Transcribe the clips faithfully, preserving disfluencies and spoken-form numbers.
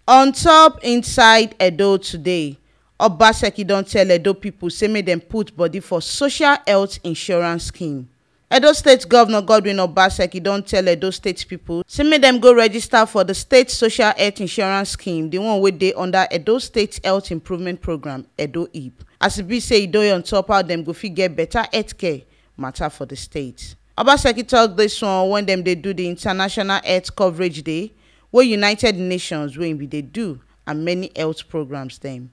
On top inside Edo today, Obaseki don tell Edo people say make dem put body for social health insurance scheme. Edo State Governor Godwin Obaseki don tell Edo State people say make dem go register for the state social health insurance scheme, the one wey dey under Edo State Health Improvement Program, Edo ip. As e be say e dey on top how dem go fit get better health care matter for the state. Obaseki talk this one when dem dey do the International Health Coverage Day wey United Nations wey e be dey do and many health programs dem.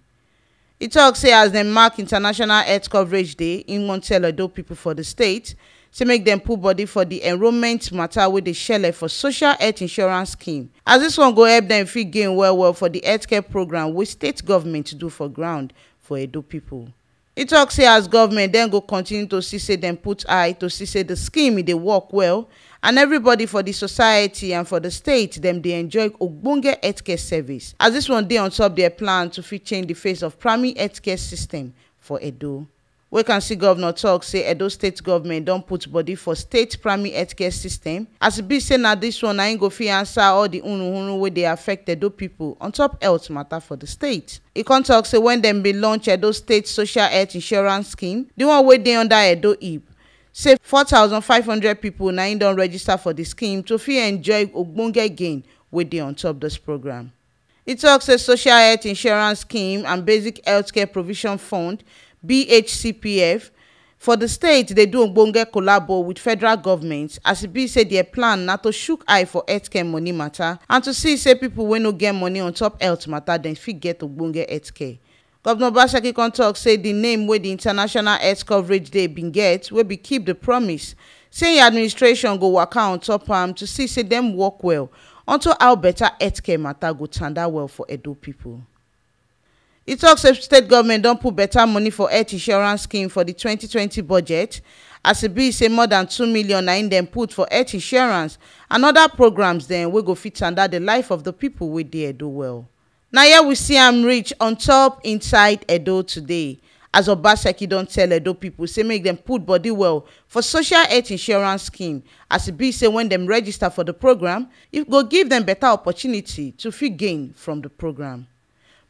E talk say as dem mark International Health Coverage Day, im wan tell Edo people for the state say make dem put body for the enrollment matter wey dey shele for social health insurance scheme, as this one go help dem fit gain well well for the healthcare program wey state government do for ground for Edo people. E talk say as government dem go continue to see say dem put eye to see say the scheme e dey work well, and everybody for the society and for the state dem dey enjoy ogbonge healthcare service, as this one dey on top their plan to fit change the face of primary healthcare system for Edo. Wey can see governor talk say Edo State government don put body for state primary healthcare system, as e be say na this one na im go fit answer all the hunrunhunrun wey dey affect Edo people on top health matter for the state. E come talk say when dem bin launch Edo State Social Health Insurance Scheme, the one wey dey under Edo ip, say four thousand five hundred people na im don register for the scheme to fit enjoy ogbonge gain wey dey on top this program. E talk say Social Health Insurance Scheme and Basic Healthcare Provision Fund, B H C P F, for the state dey do ogbonge collabo with federal government, as e be say their plan na to shook eye for healthcare money matter and to see say people wey no get money on top health matter dem fit get ogbonge healthcare. Governor Obaseki come talk say the name wey the International Health Coverage Day bin get, wey be Keep the Promise, say im administration go waka on top am to see say dem work well unto how better healthcare matter go tanda well for Edo people. E talk say state government don put better money for health insurance scheme for the twenty twenty budget, as e be say more than two million na im dem put for health insurance and other programs dem wey go fit tanda the life of the people wey dey Edo well. Na here we see am reach on top inside Edo today, as Obaseki don tell Edo people say make dem put body well for social health insurance scheme, as e be say when dem register for the program, e go give dem better opportunity to fit gain from the program.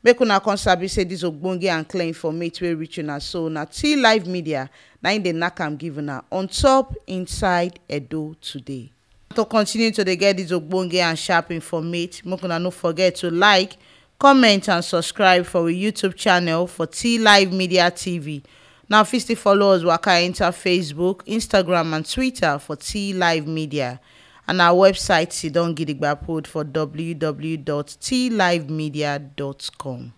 Make una come sabi say this ogbonge and clear informate wey reach una so na T Live Media na im dey knack am give una on top inside Edo today. To continue to dey get this ogbonge and sharp informate, make una no forget to like, comment and subscribe for we YouTube channel for T Live Media T V. Now fit still follow us waka enter Facebook, Instagram and Twitter for T Live Media. And our website sidon gidigba put for w w w dot t live media dot com.